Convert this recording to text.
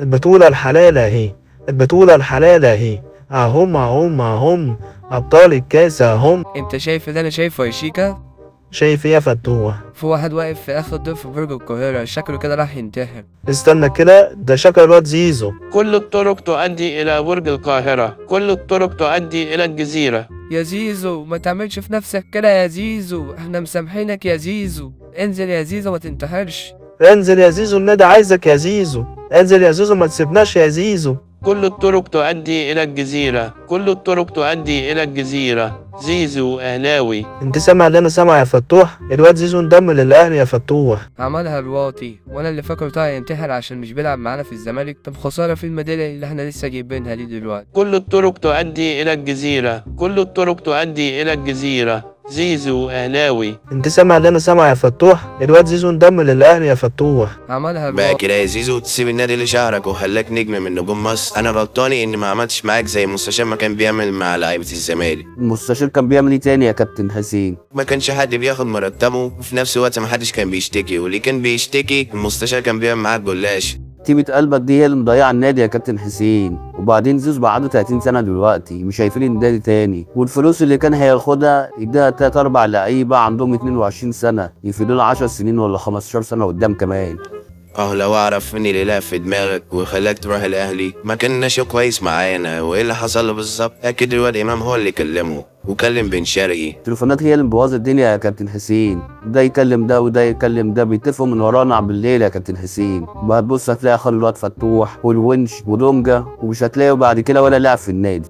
البطولة الحلال اهي، البطولة الحلال اهي، اهم اهم اهم ابطال الكاس اهم. انت شايف اللي انا شايفه يا شيكا؟ شايف ايه يا فتوح؟ في واحد واقف في اخر دور في برج القاهرة، شكله كده راح ينتحر. استنى كده، ده شكل الواد زيزو. كل الطرق تؤدي إلى برج القاهرة، كل الطرق تؤدي إلى الجزيرة. يا زيزو ما تعملش في نفسك كده يا زيزو، احنا مسامحينك يا زيزو. انزل يا زيزو ما تنتحرش. انزل يا زيزو، النادي عايزك يا زيزو. انزل يا زيزو ما تسيبناش يا زيزو. كل الطرق تؤدي إلى الجزيرة، كل الطرق تؤدي إلى الجزيرة. زيزو أهلاوي. انت سامع اللي انا سامع يا فتوح؟ الواد زيزو انضم للاهلي يا فتوح. عملها الواطي، وانا اللي فاكره طالع ينتحر عشان مش بيلعب معانا في الزمالك. طب خسارة في الميداليه اللي احنا لسه جايبينها دي دلوقتي. كل الطرق تؤدي إلى الجزيرة، كل الطرق تؤدي إلى الجزيرة. زيزو أهلاوي. انت سامع اللي انا سامع يا فتوح؟ الواد زيزو انضم للاهلي يا فتوح. عملها بقى الواطي. كده يا زيزو تسيب النادي اللي شهرك وخلاك نجم من نجوم مصر. انا غلطاني اني ما عملتش معاك زي المستشار ما كان بيعمل مع لعيبة الزمالك. المستشار كان بيعمل ايه تاني يا كابتن حسين؟ ما كانش حد بياخد مرتبه، وفي نفس الوقت ما حدش كان بيشتكي، واللي كان بيشتكي المستشار كان بيعمل معاه جلاش. طيبة قلبك دي هي اللي مضيعة النادي يا كابتن حسين. وبعدين زيزو بقى عنده 30 سنة دلوقتي، مش هيفيد النادي تاني، والفلوس اللي كان هياخدها يديها 3 4 لعيبة عندهم 22 سنة يفيدوا له 10 سنين ولا 15 سنة قدام كمان. اه لو اعرف مين اللي لعب في دماغك وخلاك تروح الاهلي ما كانش كويس معانا، وايه اللي حصل له بالظبط؟ اكيد الواد امام هو اللي كلمة وكلم بن شرقي. التليفونات هي اللي مبوظه الدنيا يا كابتن حسين، ده يكلم ده وده يكلم ده، بيتفقوا من ورانا بالليل يا كابتن حسين. وهتبص هتلاقي خالد الواد فتوح والونش ودونجا، ومش هتلاقيه بعد كده ولا لاعب في النادي.